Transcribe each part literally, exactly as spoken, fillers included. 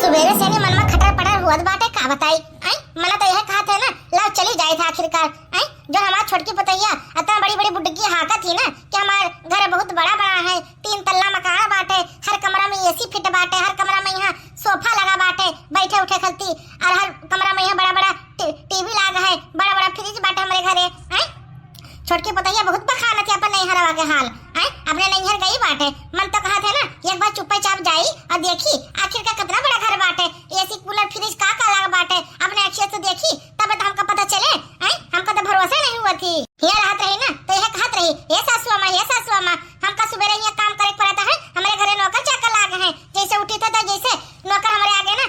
सुबेरे से नी मन में खटर पटर हुअत बाटे, का बताई। आय, मना तो यह कहत है ना, लाओ चली जाए थे आखिरकार। आय, जो हमार छोटकी पतोहिया इतना बड़ी बड़ी बुडुगी हाँकत ही ना कि हमार घर बहुत बड़ा बड़ा है, तीन तल्ला मकान बाटे, हर कमरा में एसी फिट बाटे, हर कमरा में यहाँ सोफा लगा बाटे बैठे उठे खलती, और हर कमरा में यहाँ बड़ा बड़ा टी-, टीवी लाग है, बड़ा बड़ा फ्रिज बाटे हमरे घरे। आय, छोटकी पतोहिया बहुत बखानत है अपन नैहरवा के हाल। आय, अपने नैहर गई बाटे, मन तो कहत है ना, एक बार चुप्पे चाप जाई और देखी आखिर का कितना बड़ा घर बाटे, एसी कूलर फ्रिज का का लाग बाटे, अपने अखिया से देखी तब तो हमका पता चले। आय, हमका तो भरोसा नहीं हुआ थी। हिया रहत रही ना तो यह कहत रही, "हे सासू अम्मा, हे सासू अम्मा, हमका सुबेरे हिया काम करे के पड़ता है, हमरे घरे नौकर चाकर लाग है, जैसे उठी था तो जैसे नौकर हमरे आगे ना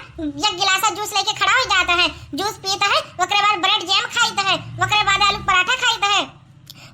एक गिलासा जूस लेके खड़ा हो जाता है, जूस पीता है, ओकरे बाद ब्रेड जैम खाइत है, ओकरे बाद आलू पराठा खाइत है,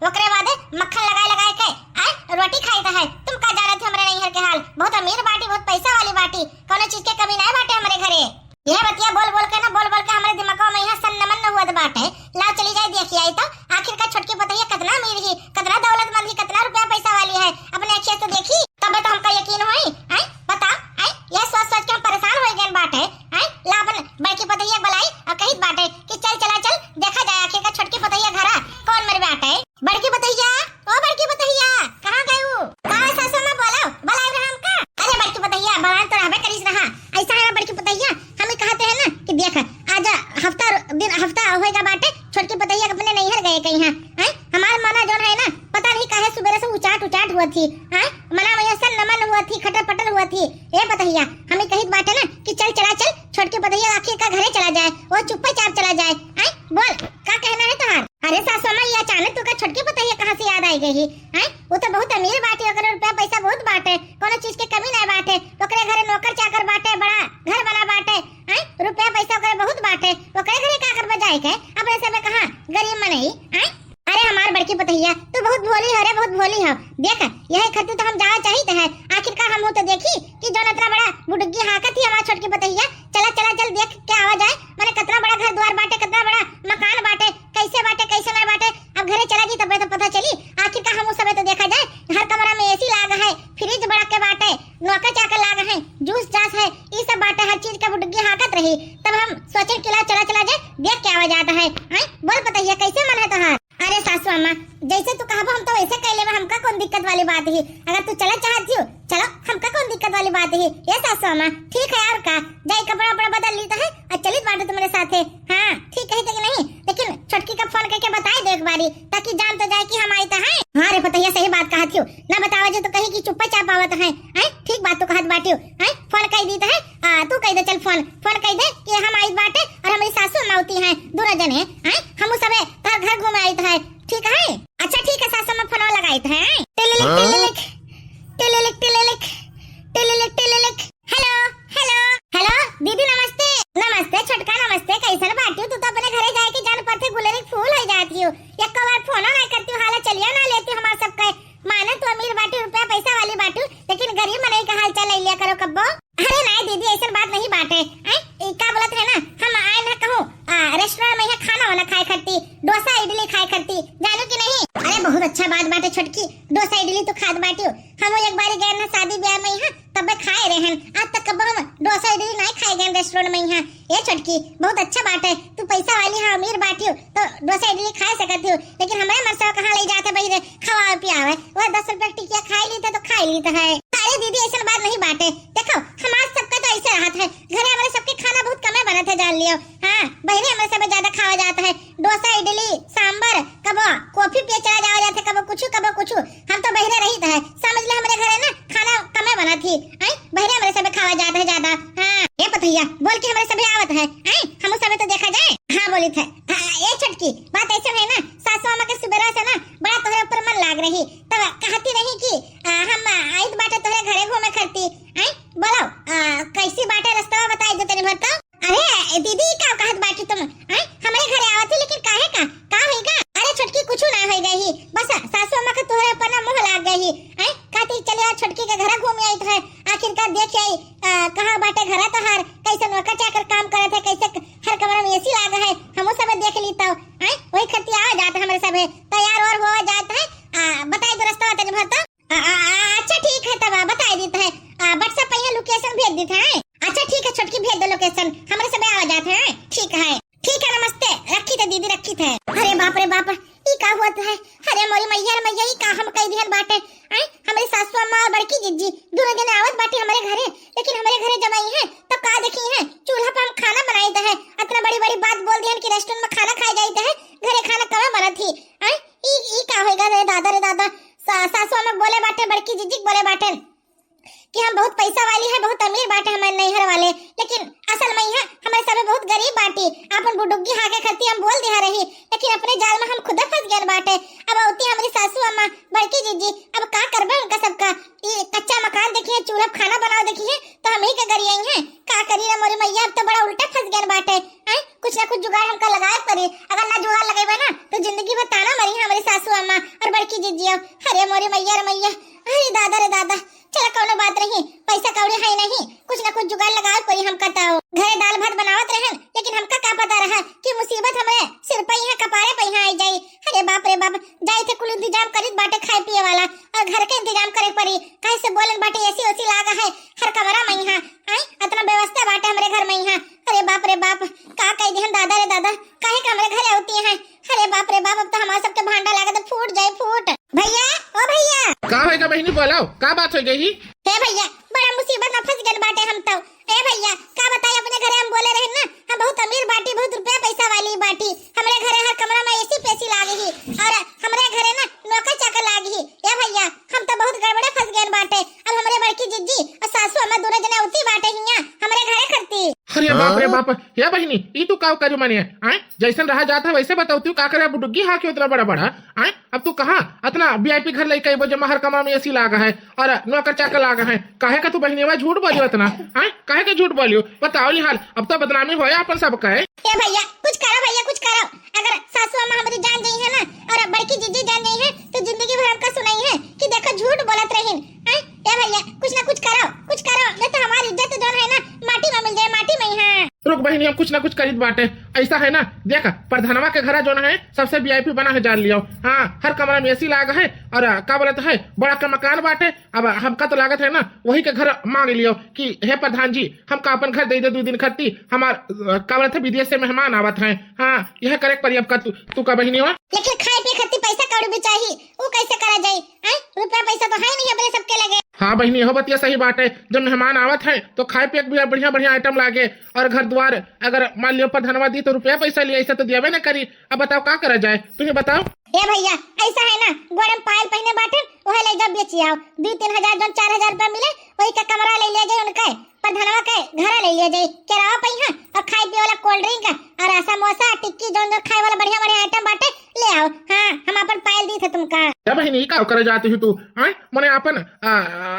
ओकरे बाद मक्खन लगाए लगाए के आय रोटी खाइत है। तुम का जानत हो हमरे नैहर के हाल, बहुत अमीर बाटी, बहुत पैसा वाली बाटी, कोनो चीज के कमी नहीं बाटे हमरे घरे।" यह बतिया बोल बोल के ना, बोल बोल के हमरे दिमागवा में यहाँ सन्न मन्न हुअत बाटे। लाओ चली जाए देखी आई तो आखिर का छोटकी पतोहिया कितना अमीर ही, कितना दौलतमंद ही, कितना रुपया पैसा वाली है, अपने अखिया से देखी तबे तो हमका यकीन होई। आय, बताओ, आय, यह सोच सोच के हम परेशान हो गए बाटे। आय, ला अपन बड़की पतोहिया के बुलाई और कहित बाटे कि चल चला चल, देखा जाए आखिर का छोटकी पतोहिया घरा कौन मर बाटे। बड़की पतोहिया, ओ बड़की पतोहिया, कहाँ गए हो? का है सासू माँ, बोलाओ, बुलाए रहा हमका। अरे बड़की पतोहिया, बुलाए तो रहबे करिस रहा। ऐसा है ना बड़की पतोहिया, हम ही कहते हैं ना कि देख, आज हफ्ता दिन, हफ्ता होएगा बाटे, छोटकी पतोहिया अपने नैहर गए कहीं हैं। हैं? हमार मना जोन है ना, पता नहीं काहे सुबेरे से उचाट उचाट हुआ थी। हैं? मना में ऐसा नमन हुआ थी, खटर पटर हुआ थी। ए पतोहिया, हम ही कहित बाटे ना कि चल चला चल, छोटकी पतोहिया आखिर का घरे चला जाए, वो चुप्पे चाप चला जाए। हैं? बोल, का कहना है तोहार? अरे सासू माँ, ये अचानक तुका छोटकी पतोहिया कहाँ से याद आई गई? हैं? वो तो बहुत अमीर बाटी, ओकरे रुपया पैसा बहुत बाटे, कोनो चीज के कमी नहीं बाटे, ओकरे घरे नौकर चाकर बाटे, बड़ा घर बना बाटे, हैं? रुपया पैसा ओकरे बहुत बाटे, ओकरे घरे का करबे जाए के? अपने सबे कहाँ गरीब मनई, हैं? अरे हमार बड़की पतोहिया, तू बहुत भोली हो रे, बहुत भोली हो। देख, यही खातिर तो हम जावा चाहित है। आखिर का हम तो देखी कि जौन इतना बड़ा बुडुगी हाँकत ही हमार छोटकी पतोहिया, चला चला चल देख के आवा जाए, माने कितना बड़ा घर द्वार बाटे, कितना बड़ा मकान बाटे, कैसे बाटे, कैसे ना बाटे। अब घरे चला जी तबे तो पता चली। आखिर का हम सबे तो देखा जाए, हर कमरा में एसी लाग है, फ्रिज बड़ा के बाटे, नौकर चाकर लाग है, जूस जास है, ई सब बाटे, हर चीज के बुडुगी हाँकत रही। तब हम सोचे कि ला चला चला जाए, देख के आवा जात है। हैं? बोल पतोहिया, कैसे मन है तोहार? अरे सासू अम्मा, जैसे तू कहबो हम तो वैसे कह लेबे, हमका कौन दिक्कत वाली बात ही? अगर तू चला चाहत हो, चलो, हमका कौन दिक्कत वाली बात ही? ये सासू अम्मा, ठीक है और का, जाई कपड़ा उपड़ा बदल ली तो है और चलित बाटे तुम्हारे साथे। हाँ, ठीक कही थे कि नहीं? लेकिन छोटकी का फोन करके बताई दे एक बारी, ताकि जान तो जाए कि हम आई तो हैं। हाँ रे पतोहिया, सही बात कहत हो, ना बतावा जो तो कही कि चुप्पा चाप आवत है। हैं? ठीक बात तू कहत बाटियो। हैं? फोन कह दी तो है, आ, तू कह दे, चल फोन, फोन कह दे कि हम आइत बाटे और हमारी सासू अम्मा होती हैं, दोनों जने, हैं? हम उस समय तोहर घर घूमे आइत है, ठीक है? अच्छा ठीक है, सासू अम्मा फोन लगाइत है। टिलिलिक, हाँ? टिलिलिक, टिलिलिक, टिलिलिक, टिलिलिक, टिलिलिक। हेलो, हेलो, हेलो, दीदी नमस्ते। नमस्ते छोटका, नमस्ते, कैसन बाटियो? तू तो अपने घरे जाए के जान पथे गुलेरी फूल हो जाती हो, एक बार फोन ना करती हो, हाला चलिया ना लेती हमार सबके। माने तू अमीर बाटू, रुपया पैसा वाली बाटू, लेकिन गरीब मनई का हाल चाल ले लिया करो कब्बो। अरे नाय दीदी, ऐसन बात नहीं बाटे। आय, ई का बोलत है ना, हम आए ना कहूँ, आ, रेस्टोरेंट में यहाँ खाना वाना खाए खरती, डोसा इडली खाए खरती, जानू कि नहीं? अरे बहुत अच्छा बात बाटे छोटकी, डोसा इडली तो खात बाटियो। हम एक बारी गए ना शादी ब्याह में यहाँ, तबे खाए रहन। आज तक कब्बो हम डोसा इडली नाय खाए गए रेस्टोरेंट में यहाँ। ए छोटकी, बहुत अच्छा बाटे, तू पैसा वाली है, अमीर बाटियो, तो डोसा इडली खाए सकत हो, लेकिन हमारे मरसवा कहाँ ले जाते बहिरे, खवावे पियावे, वह दस रुपया टिकिया खाए लीते तो खाए लीते है। अरे दीदी, ऐसन बात नहीं बाटे। देखो, हमार सबका तो ऐसे रहत है, घरे हमारे सबके खाना बहुत कमे बनत है, जान लियो। हाँ, बहिरे हमारे सबसे ज्यादा खावा जाता है, डोसा, इडली, सांबर, कबो कॉफी पिए चला जावा जाता है, कबो कुछ, कबो कुछ। हम तो बहिरे रहित है, समझ ले हमारे घरे ना खाना कमे बनत ही, आई बहिरे हमारे सबे खावा जाता है ज्यादा। हाँ, ए पतैया, बोल के हमारे सबे आवत है, आई हम सबे तो देखा जाए। हाँ, बोलित है। हाँ, ए छोटकी, बात ऐसे है ना, सासू अम्मा के सुबेरा से ना बड़ा तोहरे ऊपर मन लाग रही, तब कहती रही कि, आ, हम आइत बाटे तोहरे घरे घूमे खरती। आई बोलो, आ, कैसी बाटे रस्तवा बताई दे तनी भर तो। अरे दीदी, का कहत बाटी तुम? आई हमरे घरे आवत ही, लेकिन काहे का, का होई का? अरे छोटकी, कुछ ना होई गई ही, बस सासू अम्मा के तोहरे ऊपर ना मोह लाग गई ही। आई कहती चले यार, छोटकी के घरा घूम आइत है, आखिरकार देख आई, आ, कहाँ बाटे घरा तोहार, कैसे नौकर चाकर काम करत है, कैसे क-, हर कमरा में एसी लाग है, हमू सब देख ली तो। आई वही खरती आवा जात है हमरे सबे, तैयार और होवा जात है। आ, बताई दो रस्तवा तनी भर तो। आ, आ, आ, अच्छा ठीक है, तब बताई देत है। आ, WhatsApp पे यहाँ location भेज देत है। अच्छा ठीक है, कि भेज दो location, हमरे सबे आवा जात है। ठीक है, ठीक है, नमस्ते, रखित है दीदी, रखित है। अरे बाप रे बाप, ई का होत है? अरे मोरी मैया रे मैया, ई का हम कह दिहन बाटे? आय, हमरी सासू अम्मा और बड़की जिज्जी दोनों जने आवत बाटे हमरे घरे, लेकिन हमरे घरे जब आई हैं तब का देखी हैं, चूल्हा पे हम खाना बनाइत है। इतना बड़ी बड़ी बात बोल दिहन कि restaurant में खाना खाए जाइत है, घरे खाना कहाँ बनत ही? आय, ई ई का होइगा रे दादा, रे दादा। सा-, सासू अम्मा बोले बाटे, बड़की जिज्जी बोले बाटे कि हम बहुत पैसा वाली है, बहुत अमीर बाटे हमारे नैहर वाले, लेकिन असल में यहाँ हमारे सबे बहुत गरीब बाटी। आपन बुडुग्गी हाके खती हम बोल दिया रही, लेकिन अपने जाल में हम खुद फंस गए बाटे। अब औती हमारी सासू अम्मा, बड़की जिज्जी, अब का करबे उनका सबका? ई कच्चा मकान देखी है, चूल्हा पे खाना बनाओ देखी है, तो हम ही के गरियाई हैं। का करी रे मोरी मैया, अब तो बड़ा उल्टा फंस गए बाटे। हैं? कुछ ना कुछ जुगाड़ हमका लगाए पड़ी, अगर ना जुगाड़ लगेबे ना तो जिंदगी भर ताना मरी हमारी सासू अम्मा और बड़की जिज्जियो। अरे मोरी मैया रे मैया, अरे दादा रे दादा। चला, कौनो बात नहीं, पैसा कौड़ी है नहीं, कुछ ना कुछ जुगाड़ लगावे पड़ी हमका। तो घरे दाल भात बनावत रहन, लेकिन हमका का पता रहा कि मुसीबत हमरे सिर पे यहाँ, कपारे पे यहाँ आई जाई। अरे बाप रे बाप, जाई थे कुल इंतजाम करित बाटे खाए पिए वाला, और घर के इंतजाम करे पड़ी। कैसे बोलन बाटे, एसी ओसी लागा है हर कमरा में यहाँ। आय, इतना व्यवस्था बाटे हमरे घर में यहाँ। अरे बाप रे बाप, का कह दिहन दादा रे दादा, काहे के हमरे घरे होती हैं? अरे बाप रे बाप, अब तो हमारे सबके भांडा लागत फूट जाए फूट। भैया, ओ भैया। का होएगा बहिनी, बोलाओ, का बात हो गई? हे भैया, बड़ा मुसीबत में फंस गए बाटे हम तो। ए भैया, का बताई, अपने घरे हम बोले रहे ना, हम बहुत अमीर बाटी, बहुत रुपया पैसा वाली बाटी। हमरे घरे हर कमरा में एसी पेसी लाग ही, और हमरे घरे ना नौकर चाकर लाग ही। ए भैया, हम तो बहुत गड़बड़े फंस गए बाटे। अब हमरे बड़की जिज्जी और सासू अम्मा दोनों जने उती बाटे हिया हमरे घरे खड़ती। अरे बाप रे बाप, हे बहिनी, ई तू का करू मने? आय, जैसन रहा जात है वैसे बताओ, तू का करे बुडुग्गी हाके उतना बड़ा बड़ा? आय, अब तू कहाँ इतना वीआईपी घर लेके अइबो जब हर कमरा में एसी लागा है और नौकर चाकर लागा है? काहे का तू बहिनी झूठ बोलियो इतना? आय, काहे का झूठ बोलियो? बताओ ली हाल, अब तो बदनामी होया अपन सबका है। ए भैया, कुछ करो भैया, कुछ करो। अगर सासू अम्मा हमारी जान गई है ना और बड़की जिज्जी जान गई है तो जिंदगी भर हमका सुनाई है कि देखो झूठ बोलत रहीन। हैं? ए भैया, कुछ ना कुछ करो, कुछ करो, नहीं तो हमारी इज्जत जौन है ना माटी में मिल जाए, माटी में ही। हाँ। रुक बहिनी, हम कुछ ना कुछ करित बाटे। ऐसा है ना, देख, प्रधानवा के घरा जौन है सबसे वीआईपी बना है, जान लियो। हाँ, हर कमरा में एसी लाग है और, आ, का बोलत है, बड़ा का मकान बाटे। अब हमका तो लागत है ना, वही के घर मांग लियो कि हे प्रधान जी, हमका अपन घर दे दे दो दिन खत्ती, हमार, अ, का बोलत है, विदेश से मेहमान आवत हैं। हाँ, यह करे के पड़ी। अब का तू, तू का बहिनी हो? लेकिन खाए पिए खत्ती पैसा कौड़ी भी चाहिए, वो कैसे करा जाए? हैं? रुपया पैसा तो है नहीं अपने सबके लगे। हाँ बहिनी, यह बतिया सही बात है, जब मेहमान आवत है तो खाए पिए के भी बढ़िया बढ़िया आइटम लागे, और घर द्वार अगर मान लियो प्रधानवा दी तो रुपया पैसा लिया, ऐसा तो दियावे ना करी। अब बताओ का करा जाए, तुम्हें बताओ। ए भैया, ऐसा है ना, गोड़े में पायल पहने बाटे, वह ले जा बेची आओ, दो तीन हजार जौन चार हजार रुपया मिले, वही का कमरा ले लिया जाए उनके, प्रधानवा के घर ले लिया जाए, किराया पे यहाँ और खाए पिए वाला कोल्ड ड्रिंक और समोसा टिक्की जौन जौन खाए वाला बढ़िया बढ़िया आइटम बाटे ले आओ। हाँ, हम अपन पायल दी थे तुमका। ए बहिनी, ई का करे जाती हो तू? हाँ, मने अपन, आ,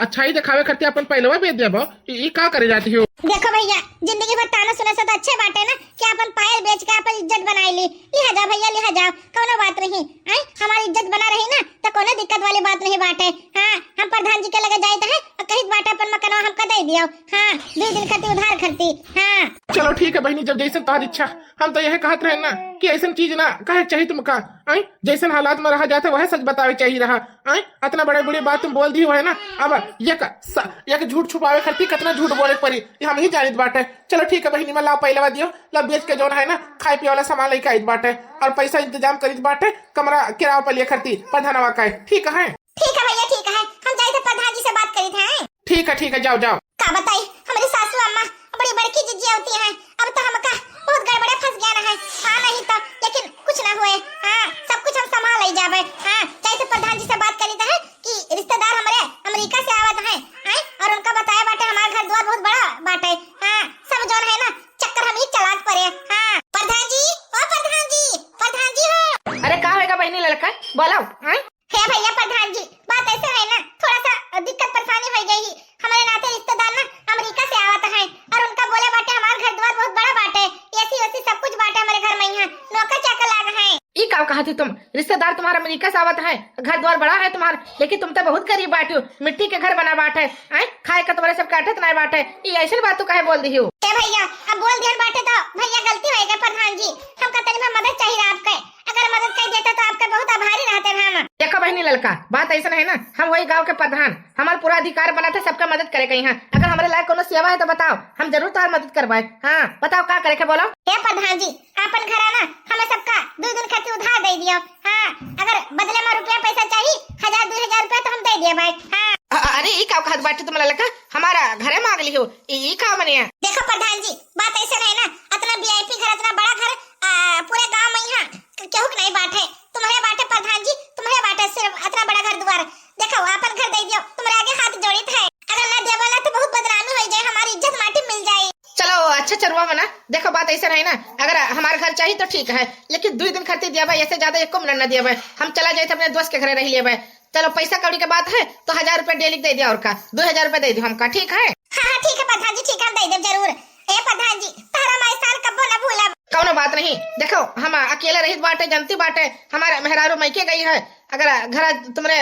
अच्छाई दिखावे खातिर अपन पायलवा बेच देबो, ई, ई का करे जाती हो? देखो भैया, जिंदगी भर ताना सुने से तो अच्छे बाटे ना कि अपन पायल बेच के अपन इज्जत बनाए ली। लिहा जाओ भैया, लिहा जाओ, कौनो बात नहीं। आय, हमारी इज्जत बना रही ना तो कोनो दिक्कत वाली बात नहीं बाटे। हाँ, हम प्रधान जी के लगे जाइत है और कहित बाटे अपन मकनवा हमका दे दियो। हाँ, दो दिन खर्ती उधार खर्ती। हाँ। चलो ठीक है बहिनी, जब जैसन तोहार इच्छा। हम तो यह कहत रहे ना कि ऐसन चीज ना कहे चाहिए तुमका। आय, जैसन हालात में रहा जाता वह सच बतावे चाहिए रहा। आय, इतना बड़े बड़ी बात तुम बोल दी हो है ना, अब एक स-, एक झूठ छुपावे खातिर कितना झूठ बोले के पड़ी, ये हम ही जानित बाटे। चलो ठीक है बहिनी, मैं लाओ पहले दियो, ला बेच के जौन है ना खाए पिए वाला सामान लेके आइत बाटे और पैसा इंतजाम करित बाटे कमरा किराया पर लिए खर्ती प्रधानवा का है। ठीक है, ठीक है भैया, ठीक है, हम जाइत है प्रधान जी से बात करित है। ठीक है, ठीक है, जाओ, जाओ। का बताई, हमारी सासू अम्मा बड़ी बड़की जिज्जी होती हैं, अब तो हमका बहुत गड़बड़े फंस गया है। हाँ, नहीं तो, लेकिन कुछ ना हुए। हाँ, सब कुछ हम संभाल ले जाबे। हाँ, जाइत है प्रधान जी से बात करित है कि रिश्तेदार हमारे अमेरिका से आवत हैं, हैं, और उनका बताया बाटे हमारा घर द्वार बहुत बड़ा बाटे। हाँ, सब जौन है ना चक्कर हम ही चलाक पड़े। हाँ, प्रधान जी, ओ प्रधान जी, प्रधान जी हो। अरे का होएगा बहिनी ललका, बोलो। हाँ? हे भैया प्रधान जी, बात ऐसे है ना, थोड़ा सा दिक्कत परेशानी हो गई ही। हमारे नाते रिश्तेदार ना अमेरिका से आवत हैं और उनका बोले बाटे हमार घर द्वार बहुत बड़ा बाटे, एसी ओसी सब कुछ बाटे हमारे घर में, यहाँ नौकर चाकर लाग हैं। ई का कहा थी तुम? रिश्तेदार तुम्हारा अमेरिका से आवत है, घर द्वार बड़ा है तुम्हारा, लेकिन तुम तो बहुत गरीब बाटे हो, मिट्टी के घर बना बाटे, आय, खाए का तुम्हारे सबके अटत नहीं बाटे, ई ऐसे बात तू काहे बोल दी हो? ए भैया, अब बोल दिहन बाटे तो भैया गलती होइ गए प्रधान जी, हमका तनी भर मदद चाहिए आपके, अगर मदद कर देता तो आपका बहुत आभारी रहते हम। देखो बहिनी ललका, बात ऐसन है ना, हम वही गाँव के प्रधान, हमार पूरा अधिकार बनत है सबका मदद करे के यहाँ। अगर हमरे लायक कोनो सेवा है तो बताओ, हम जरूर तोहार मदद करवाए। हाँ बताओ का करे के बोलो। हे प्रधान जी, आपन घर है ना, हमें सबका दुइ दिन खातिर उधार दे दियो। हाँ, अगर बदले में रुपया पैसा चाहिए, हजार दुइ हजार रुपया तो हम दे दिए भाई। हाँ। अ-, अरे ई का कहत बाटे तुम ललका, हमारा घरे मांग लिहो, ई, ई का मने? देखो प्रधान जी, बात ऐसे नहीं ना, अतना वीआईपी घर, अतना बड़ा घर, आ, पूरे गांव में यहाँ क-, केहू के नहीं बाटे, तुम्हरे बाटे प्रधान जी, तुम्हरे बाटे सिर्फ अतना बड़ा घर दुआर। देखो आपन घर दे दियो, तुम्हरे आगे हाथ जोड़ित है, अगर ना देबो ना तो बहुत बदनामी हो जाए, हमारी इज्जत माटी मिल जाए। चलो अच्छा चरुआ मना, देखो बात ऐसे नहीं ना, अगर हमार घर चाहिए तो ठीक है, लेकिन दुइ दिन खातिर दिया भाई, ऐसे ज्यादा एको मिनट ना दिया भाई, हम चला जाए अपने दोस्त के घरे रह लिया भाई। चलो पैसा कौड़ी के बात है तो हजार रुपया डेली के दे दिया, और का दुइ हजार रुपया दे दियो हमका, ठीक है? हाँ हाँ ठीक है प्रधान जी, ठीक है हम दे देब जरूर। ए प्रधान जी, तहरा हम एहसान कब्बो न भूलब। कौनो बात नहीं, देखो हम अकेले रहित बाटे, जनती बाटे, हमारे मेहरारू मैके गई है, अगर घर तुमरे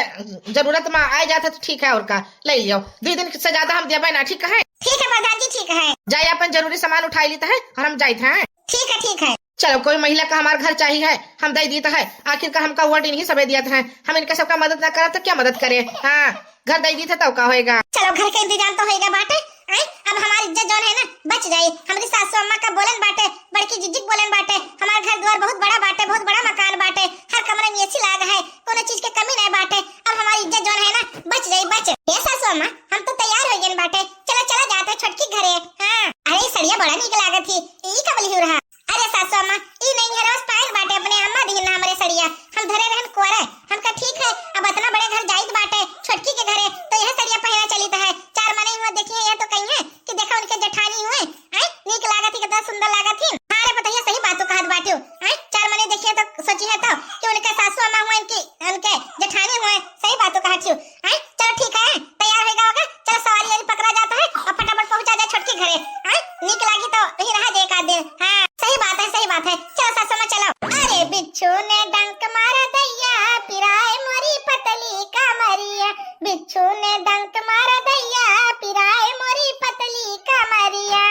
जरूरत में आ जात है तो ठीक है, और का ले लियो, दुइ दिन से ज्यादा हम देबे ना, ठीक है? ठीक है प्रधान जी, ठीक है। जाए अपन जरूरी सामान उठाई लीत है और हम जाइत हैं। ठीक है ठीक है। चलो कोई महिला का हमार घर चाहिए है, हम दे दीत है, आखिर का हमका वोट इन्हीं सबे दियत है, हम इनका सबका मदद ना करब तो क्या मदद करे? हाँ घर दे दीत है तो का होएगा? चलो घर के इंतजाम तो होएगा बाटे, आई अब हमारी इज्जत जौन है ना बच जाई, हमारी सासू अम्मा का बोलन बाटे, बड़की जिज्जी के बोलन बाटे, हमार घर द्वार बहुत बड़ा बाटे, बहुत बड़ा मकान बाटे, हर कमरे में एसी लाग है, कोनो चीज के कमी नहीं बाटे, अब हमारी इज्जत जौन है ना बच जाई बच। ए सासू अम्मा, हम तो तैयार हो गए बाटे, चला चला जात है छोटकी घरे। हाँ अरे सड़िया बड़ा नीक लागत ही, ई कब लिहू रहा? अरे सासू अम्मा, ई नैहरवा से पायल बाटे, अपने अम्मा दिहिन ना हमरे सड़िया, हम धरे रहन कुआरे। हम कहा ठीक है, अब अतना बड़े घर जाइत बाटे छोटकी के घरे तो यह सड़िया पहिरा चलित है, चार मने हुआ देखिए यह तो कही है कि देखा उनके जेठानी हुए, हैं नीक लागत ही, कितना सुंदर लागत ही। हाँ रे पतैया सही बात तो कहत बाटियो, हैं चार मने देखिए तो सोची है तो कि उनके सासू अम्मा हुए, इनकी उनके जेठानी हुए, सही बात तो कहत हियो। हैं चलो ठीक है, तैयार होइगा होगा, चलो सवारी वारी पकड़ा जाता है और फटाफट पहुंचा जाए छोटकी घरे। हैं नीक लागी तो यही रहा जाए एक आध दिन। हाँ सही बात है, सही बात है, चलो सासू अम्मा चलो। अरे बिच्छू ने डंक मारा दैया, पिराए मोरी पतली कमरिया, बिच्छू ने डंक मारा दैया, पिराए मोरी पतली कमरिया।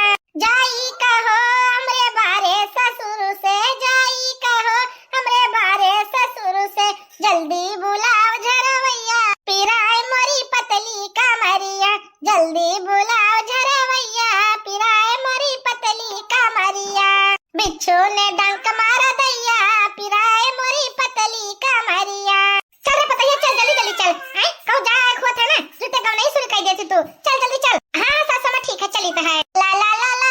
जाई कहो हमरे बारे ससुर से, जाई कहो हमरे बारे ससुर से, जल्दी बुलाओ झरवैया, पिराए मोरी पतली कमरिया, जल्दी बुलाओ झरवैया, पिराए मोरी पतली कमरिया। बिच्छू ने डंक मारा दैया, पिराए मोरी पतली कमरिया। चल रे पतैया, चल जल्दी जल्दी चल। हैं? कहूँ जाए आए हुआ था ना, जूते गाँव नहीं शुरू कर देती तू। चल जल्दी चल। हाँ सासू अम्मा ठीक है, चली तो है। ला ला ला ला।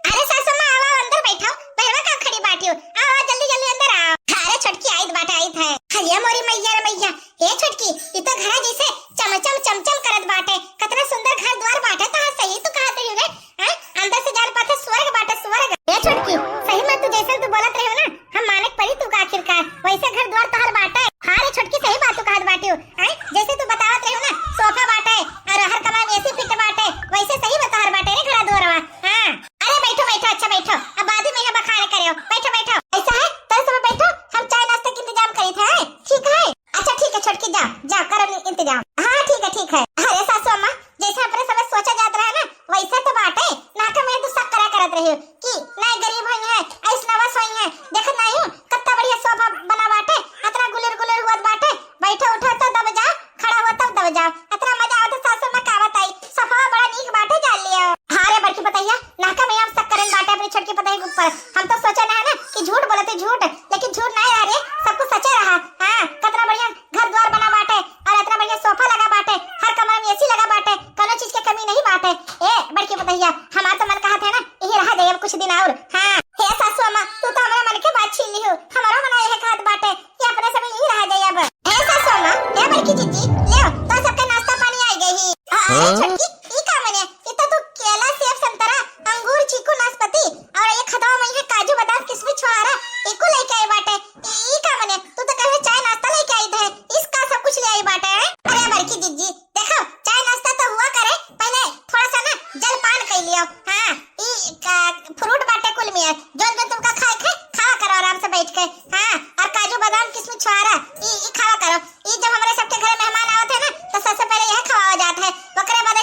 अरे सासू अम्मा, आवा, आवा, अंदर बैठाओ, बहरवा का खड़ी बाटियो, आवा, आवा, जल्दी, जल्दी अंदर आओ। अरे छोटकी, आइत बाटे, आइत है। हरिया मोरी मैया रे मैया, ए छोटकी, ई तो घर जैसे चमचम, चमचम करत बाटे, कतना सुंदर घर द्वार बाटे, तहार सही तू कहत रही रे, हैं? अंदर से जान पाते स्वर्ग बाटे, स्वर्ग। ए छोटकी, सही में तू जैसन तू बोलत रही ना, हम माने के पड़ी तू का आखिरकार, वैसे घर द्वार तोहर बाटे। हाँ रे छोटकी, सही बात तू कहत बाटियो। आय, जैसे तू बतावत रही ना, सोफा बाटे और हर कमरा में एसी फिट बाटे, वैसे सही में तोहर बाटे रे घरा दुआरवा। हाँ, अरे बैठो बैठो, अच्छा बैठो, अब बाद में यहाँ बखान करियो, बैठो बैठो। ऐसा है, तो सब बैठो, हम चाय नाश्ता के इंतजाम करी थे, हैं? ठीक है, अच्छा ठीक है छोटकी, जा जा, करो नि-, इंतजाम। हाँ ठीक है, ठीक है। अरे सासू अम्मा, जैसे अपने समय सोचा जात रहा ना, वैसे तो बाटे। नाका में तो शक करा करत रही कि नहीं गरीब होई है, ऐसनवस होई है। देखत नहीं हूँ, कितना बढ़िया सोफा बना बाटे, इतना गुलेर गुलेर हुआ बाटे, बैठो उठो तो दब जाओ, खड़ा हुआ तब दब जाओ। इतना मजा आवत सासू में, का बताई, सोफा बड़ा नीक बाटे, जान लियो। हाँ रे बड़की पतैया, नाका में हम शक करन बाटे अपनी छोटकी पतैया के ऊपर। हम तो सोचे ना है ना कि झूठ बोलते, झूठ, लेकिन झूठ नहीं रहा रे, सब कुछ सचे रहा। हाँ, कितना बढ़िया घर द्वार बना बाटे और इतना बढ़िया सोफा लगा बाटे, हर कमरा में एसी लगा बाटे, कोनो चीज के कमी नहीं बाटे। ए बड़की पतैया, हमार तो मन कहत है ना, यही रहा जाए अब कुछ दिन और। हाँ। हे सासू अम्मा, तू तो हमारा मन के बात छीन ली हो, हमारा मन यह कहत बाटे कि अपने सब यही रहा जाए अब। हे सासू अम्मा, हे बड़की जिज्जी, ले, तो सबके नाश्ता पानी आई गई ही। अ, अरे हाँ? छोटकी, ई का मने? ई तो तू केला, सेब, संतरा, अंगूर, चीकू, नाशपाती और ये खतवा में है काजू, बादाम, किशमिश, छोहारा, एको लेके आई बाटे। ई, ई का मने? तू तो कहे चाय नाश्ता लेके आई थे, इसका सब कुछ ले आई बाटे, हैं? अरे बड़की जिज्जी, देखो, चाय नाश्ता तो हुआ करे, पहले थोड़ा सा ना जलपान कर लियो। हाँ, ई का फ्रूट बाटे कुल मिया, जोन जोन तुमका खाए थे, खावा करो आराम से बैठ के। हाँ, और काजू, बादाम, किशमिश, छोहारा, ई, ई खावा करो। ई जब हमारे सबके घरे मेहमान आवत है ना, तो सबसे पहले यह खवावा जात है, ओकरे बाद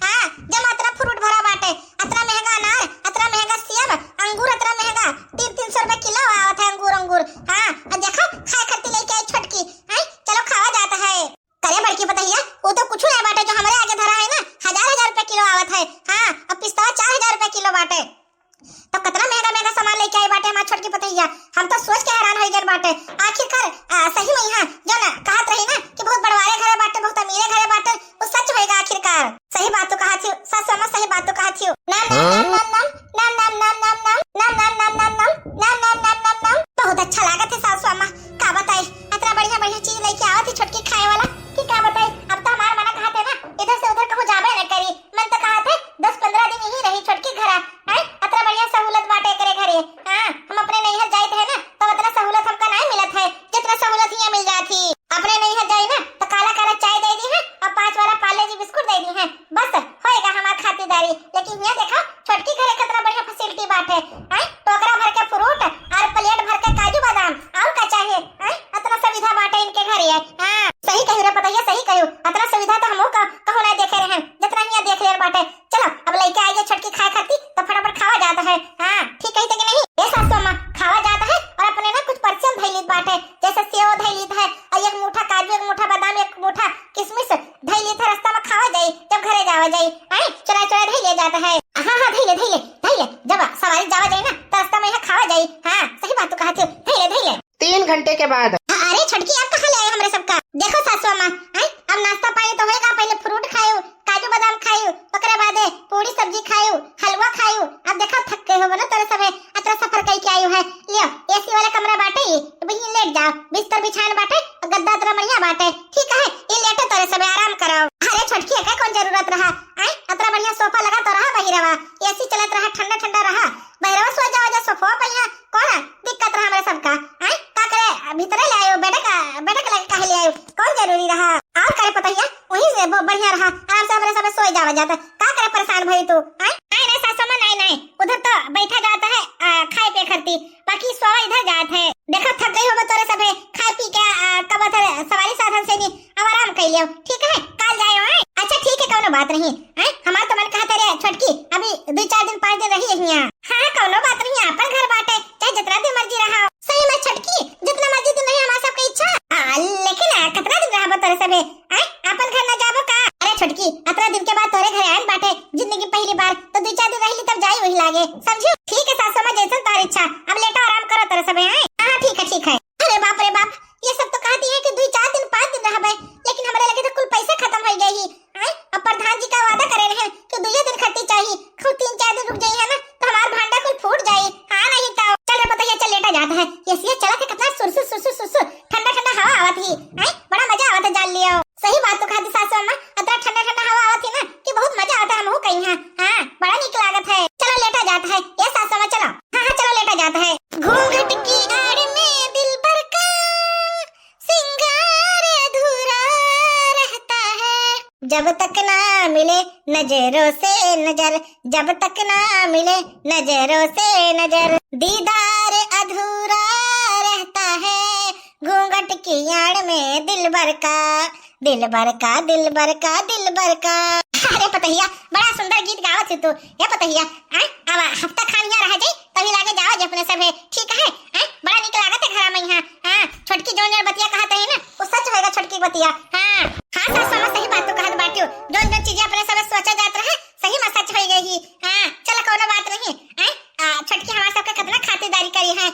हाँ, जब अतना फ्रूट भरा बाटे, अतना महंगा अनार, अतना महंगा सेब, अंगूर अतना महंगा, तीन तीन सौ रुपया किलो आवत है अंगूर, अंगूर। हाँ, और देखा, खाए खातिर लेके आई छोटकी, हैं? चलो खावा जात है। करे बड़की पतोहिया, वो तो कुछ नहीं बाटे, जो हमरे आगे धरा है ना, हजार हजार रुपया किलो आवत है। हाँ, अब पिस्ता चार हजार रुपया किलो बाटे। तो कितना महंगा महंगा सामान लेके आई बाटे हमार छोटकी पतोहिया, हम तो सोच के हैरान हो गए बाटे। आखिरकार, आ, सही में यहाँ जो ना कहत रही ना कि बहुत बड़वारे घरे बाटे, बहुत अमीरे घरे बाटे, वो सच होएगा आखिरकार। सही बात तो कहा थी सासू अम्मा, सही बात तो कहा थी। नाम, नाम, नाम, नाम, नाम, नाम, नाम, नाम, नाम, नाम, नाम, नाम, नाम, नाम, नाम, नाम, नाम, नाम, नाम। बहुत अच्छा लागत है सासू अम्मा, का बताई, इतना बढ़िया बढ़िया चीज लेके आवत है छोटकी खाए वाला कि का बताई। अब तो हमार मना कहत है ना, इधर से उधर कहूँ जाबे न करी। मन तो कहत है दस पन्द्रह दिन यहीं रही छोटकी घरा, हैं? अतना बढ़िया सहूलत बाटे एकरे घरे। हाँ, हम अपने नैहर जाइत है ना, तब अतना सहूलत हमका नाहीं मिलत है, जितना सहूलत हियाँ मिल जात ही। अपने नैहर जाई ना, तो काला काला चाय दे दी है और पाँच वाला पार्ले जी बिस्कुट दे दी है, बस होएगा हमार खातिरदारी। लेकिन हियाँ देखा, छोटकी घरे कितना बढ़िया फैसिलिटी बाटे, हैं? टोकरा भर के फ्रूट और प्लेट भर के काजू बादाम, और का चाहिए, हैं? अतना सुविधा बाटे इनके घरे है। हाँ, सही कही रे पतोहिया, सही कही, अतना सुविधा तो हमहू का कहूँ ना देखे रहे, जितना हियाँ देख ले बाटे। चलो, अब लइके आई गए छोटकी खाए खाती, तो फटाफट खावा जात है। हाँ, ठीक कही थे कि नहीं? ए सासू अम्मा, खावा जात है और अपने ना कुछ पर्सियन धई लीत बाटे, जैसे सेव धई लीत है, और एक मुठा काजू, एक मुठा बादाम, एक मुठा किशमिश धई लीत है, रास्ता में खावा जाई, जब घरे जावा जाई। हैं? चुरा चुरा धई ले जात है। हाँ, हाँ, धई ले, धई ले, धई ले, जब सवारी जावा जाई ना, तो रास्ता में यहाँ खावा जाई। हाँ, सही बात तू कहा थी, धई ले, धई ले। तीन घंटे के बाद। अरे छोटकी, अब कहाँ ले आए हमरे सबका? देखो सासू अम्मा, हैं? अब नाश्ता पानी तो होएगा, पहले फ्रूट खायो, काजू बादाम खायो, ओकरे बादे पूरी सब्जी खायो, हलवा खायो। अब देखो थक गए हो ना तोरे सबे, अतरा सफर कई के आयो है। लियो, एसी वाला कमरा बाटे ही, वहीं लेट जाओ, बिस्तर बिछान बाटे, गद्दा अतरा बढ़िया बाटे, ठीक है? ये लेटो तोरे सबे, आराम करो। अरे छोटकी, एकर कौन जरूरत रहा? हैं? अतरा बढ़िया सोफा लगा तो रहा बहिरवा, एसी चलत रहा, ठंडा ठंडा रहा, बहिरवा सो जाओ जा सोफा पे, यहाँ कौन दिक्कत रहा हमरे सबका? हैं? का करे भीतरे ले आयो, बेडे का, बेडे का लगे काहे ले आयो? कौन जरूरी रहा? और करे पतोहिया, वहीं से ब-, बढ़िया रहा, आराम से हमरे सब सोए जावा जाता। का करे परेशान भई तू? हैं? नहीं, नहीं, सासू माँ, नहीं, नहीं, उधर तो बैठा जाता है, आ, खाए पिए खरती, बाकी सोवा इधर जात है। देखा थक गई होबे तोरे सबे, खाए पी के, आ, कब थे सवारी साधन से नहीं, अब आराम कर लियो, ठीक है? काल जायो, हैं? अच्छा ठीक है, कौनो बात नहीं, हैं? हमार तो मन कहा तेरे छोटकी, अभी दो चार दिन, पाँच दिन रही यहीं। हाँ, हाँ, कौनो बात नहीं, आपन घर बाटे, चाहे जितना दिन मर्जी रहा। सही में छोटकी, जितना मर्जी दिन रही, हमार सबके इच्छा। आ, लेकिन, आ, कितना दिन रहबो तोरे सबे? आय, आपन घर ना जाबो का? अरे छोटकी, अतना दिन के बाद तोरे घरे आयल बाटे, जिंदगी पहली बार, तो दो चार दिन रह ली तब जाई वही लागे, समझू? ठीक है सासू माँ, जैसन तोर इच्छा, अब लेटो आराम करो तोरे सबे, आय? हाँ, हाँ, ठीक है, ठीक है। अरे बाप रे बाप, ये सब तो कहती है कि दो चार दिन पाँच दिन रहबे, लेकिन हमरे लगे तो कुल पैसा खत्म हो गए ही। आय, अब प्रधान जी का वादा करे रहे कि दुइये दिन खत्ती चाहिए, खूब तीन चार दिन रुक जाई है ना, तो हमार भांडा कुल फूट जाई। हाँ, नहीं तो। चल रे पतोहिया, चल लेटा जात है। एसिया चलत है, कितना सुरसुर, सुरसुर, सुरसुर, ठंडा, ठंडा हवा आवत ही। आय, बड़ा मजा आवत है, जान लियो। सही बात तो कहा थी सासू अम्मा, अतना ठंडा, ठंडा हवा आवत ही ना कि बहुत मजा आवत है, हमहू कहीं है। हाँ, बड़ा नीक लागत है। चलो लेटा जात है। ये सासू अम्मा, चलो। हाँ, हाँ, चलो लेटा जात है। घूंघट की आड़ में दिलबर का सिंगार अधूरा रहता है। जब तक ना मिले नजरों से नजर, जब तक ना मिले नजरों से नजर, दीदार अधूरा रहता है। घूंघट की आड़ में दिलबर का, दिलबर का, दिलबर का, दिलबर का। अरे पतोहिया, बड़ा सुंदर गीत गावत है तू। ए पतोहिया, आ, अब हफ्ता खान यहाँ रह जाई, तभी लागे जाओ जे अपने सभे, ठीक है? आ, बड़ा नीक लागत है घरा में यहाँ। हाँ, छोटकी जौन जौन बतिया कहत रही ना, वो सच होएगा छोटकी बतिया। हाँ, हाँ, सास समझ सही बात तो कहत बाटियो। जौन जौन चीजें अपने सभे सोचा जात रहे, सही में सच हो गई ही। हाँ, चलो कौनो बात नहीं। आ, आ, छोटकी हमारे सबके कितना खातिरदारी करी है।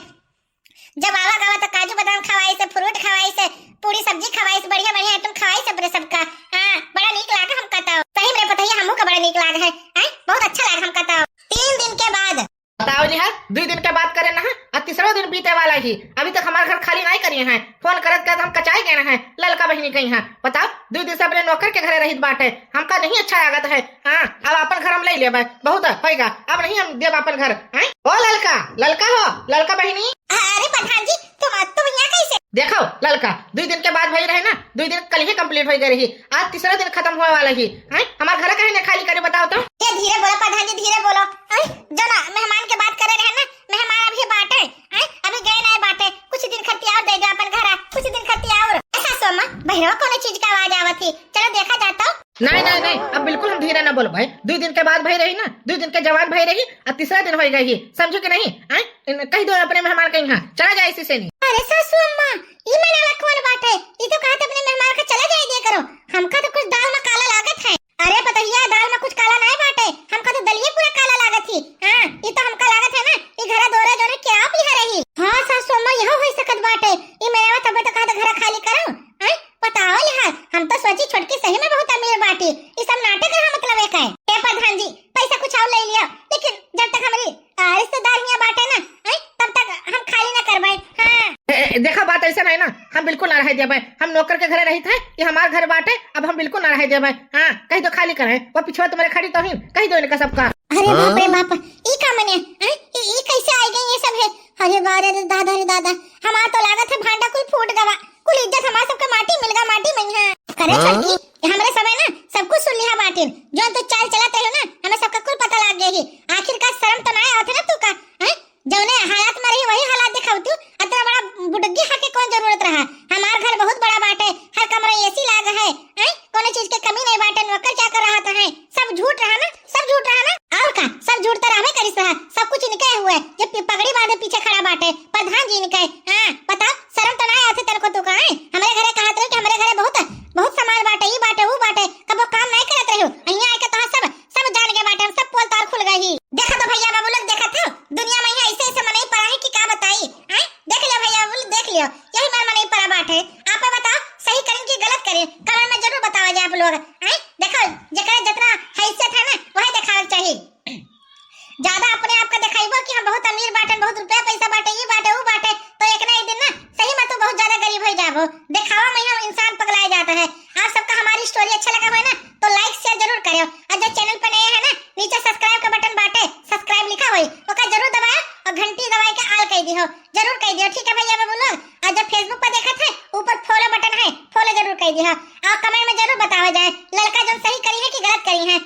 जब आवा गवा तो काजू बादाम खवाई से, फ्रूट खवाई से, पूरी सब्जी खवाई से, बढ़िया बढ़िया आइटम खवाई से अपने सबका। हाँ, बड़ा नीक लागे हमका तो। सही में पतोहिया, हमहू का बड़ा नीक लागे है। हैं? बहुत अच्छा लागे हमका तो। तीन दिन के बाद। बताओ जी, हाँ, दुई दिन के बात करे ना है, आ तीसरा दिन बीते वाला ही, अभी तक हमार घर खाली नहीं करिए हैं। फोन करत करत हम कचाई गए हैं, ललका बहिनी कहीं हैं। बताओ, दुई दिन से अपने नौकर के घरे रहित बाटे, हमका नहीं अच्छा लागत है। हाँ, अब अपन घर हम ले लेबे, बहुत होएगा, अब नहीं हम देब अपन घर। हैं? ओ ललका, ललका हो, ललका बहिनी। अरे प्रधान जी, तुम, तुम यहाँ कैसे? देखो ललका, दुई दिन के बाद भई रहे ना, दुई दिन कल ही complete हो गए रही, आज तीसरा दिन खत्म होए वाला ही। हैं? हमार घर काहे ने खाली करे बताओ तो? ये धीरे बोलो प्रधान जी, धीरे बोलो। हैं? जो ना मेहमान के बात करे रहे ना, मेहमान अभी बाटे, हैं? अभी गए नहीं बाटे, कुछ दिन खत्ती और दे दे अपन घर, कुछ दिन खत्ती और। ऐसा सोमा, बहिरवा कौन चीज का आवाज आवत ही? चलो देखा जाता। नहीं, नहीं, नहीं, अब बिल्कुल हम धीरे ना बोल भाई, दुइ दिन के बात भई रही ना, दुइ दिन के जवान भई रही, अब तीसरा दिन होइ गई ही, समझो कि नहीं? आय, कहि देउ अपने मेहमान के यहाँ चला जाए इसी से नहीं। अरे सासू अम्मा, ई मनावा कौन बात है? ई तो कहत अपने मेहमान का चला जाए दिया करो, हमका तो कुछ दाल में काला लागत है। अरे पतोहिया, दाल में कुछ काला नाहीं बाटे, हमका तो दलिये पूरा काला लागत ही। हाँ, ई तो हमका लागत है ना, ई घरा दोरा जोने किराया पिहा रही। हाँ सासू अम्मा, यह होइ सकत बाटे। ई मेरे तबे तो कहत घरा खाली करो। हैं? बताओ यार, हम तो सोची छोटकी सही में बहुत अमीर बाटी, ई सब नाटक है, मतलब एक है। ए प्रधान जी, पैसा कुछ और ले लियो, लेकिन जब तक हमरी, आ, रिश्तेदार हियाँ बाटे ना, हैं, तब तक हम खाली ना करबे। हाँ। ए, ए, देखा, बात ऐसा नहीं ना, हम बिल्कुल ना रहे देबे। हम नौकर के घरे रहित है, ये हमार घर बाटे, अब हम बिल्कुल ना रहे देबे। हाँ, कहि देउ खाली करे, वो पिछवा तुम्हारे खड़ी तोहिन, कहि देउ इनका सबका। अरे बाप रे बाप, ई का मने, हैं? ई, ई कैसे आइ गई ये सब है? अरे बा रे दादा रे दादा, हमार तो लागत है भांडा कुल फूट गवा, कुल इज्जत हमार सबके माटी मिल गा, माटी में है। करे हाँ? छोटकी, हमरे समय ना सब कुछ सुन लिहा बाटिन, जो तू चाल चलत रहे हो ना, हमें सबका कुल पता लाग गई। आखिर का शर्म तो ना आवत है ना तू का, हैं? जौने हालात में रही वही हालात दिखावती हो, अतना बड़ा बुडग्गी हाके कौन जरूरत रहा? हमार घर बहुत बड़ा बाटे, हर कमरा एसी लाग है, हैं? कोनो चीज के कमी नहीं बाटे, नौकर चाकर रहत है, सब झूठ रहा ना, सब झूठ रहा ना, और का, सब झूठ तो रहबे करिस रहा, सब कुछ इनके हुए, जे पि-, पगड़ी बांधे पीछे खड़ा बाटे, प्रधान जी इनके। हाँ, बताओ, शर्म तो ना आथे तेरे को तू का, हैं? हमरे घरे कहत रहे कि हमरे घरे बहुत, बहुत सामान बाटे, ई बाटे, ऊ बाटे, कबो काम नहीं करत रहे हो, यहाँ आके तो सब, सब जान गए बाटे, हम सब पोल तार खुल गई ही। देखा तो भैया बाबू लोग, देखा था, दुनिया में यहाँ ऐसे ऐसे मनई पड़ा है कि का बताई, हैं? देख लियो भैया बाबू लोग, देख लियो, यही मर मनई पड़ा बाटे। आप बताओ, सही करें कि गलत करें, कमेंट में जरूर बतावा जाए आप लोग, हैं? देखो, जेकरा जितना हैसियत है ना, वही देखावे के चाहिए। ज्यादा अपने आप का देखाइबो कि हम बहुत अमीर बाटे, बहुत रुपया पैसा बाटे, ई बाटे, ऊ बाटे, तो एक ना एक दिन ना सही में तू बहुत ज्यादा गरीब हो जाबो। देखावा में हम इंसान पगलाए जाता है। आप सबका हमारी स्टोरी अच्छा लगा हो ना, तो लाइक शेयर जरूर करो, और जो चैनल पे नए हैं ना, नीचे सब्सक्राइब का बटन बाटे, सब्सक्राइब लिखा होई, ओका जरूर दबाओ और घंटी दबाए के आल कह दियो, जरूर कह दियो, ठीक है भैया बाबू लोग। और जब फेसबुक पर देखत है, ऊपर फॉलो बटन है, फॉलो जरूर कह दियो, और कमेंट में जरूर बतावा जाए, लड़का जौन सही करी है कि गलत करी है।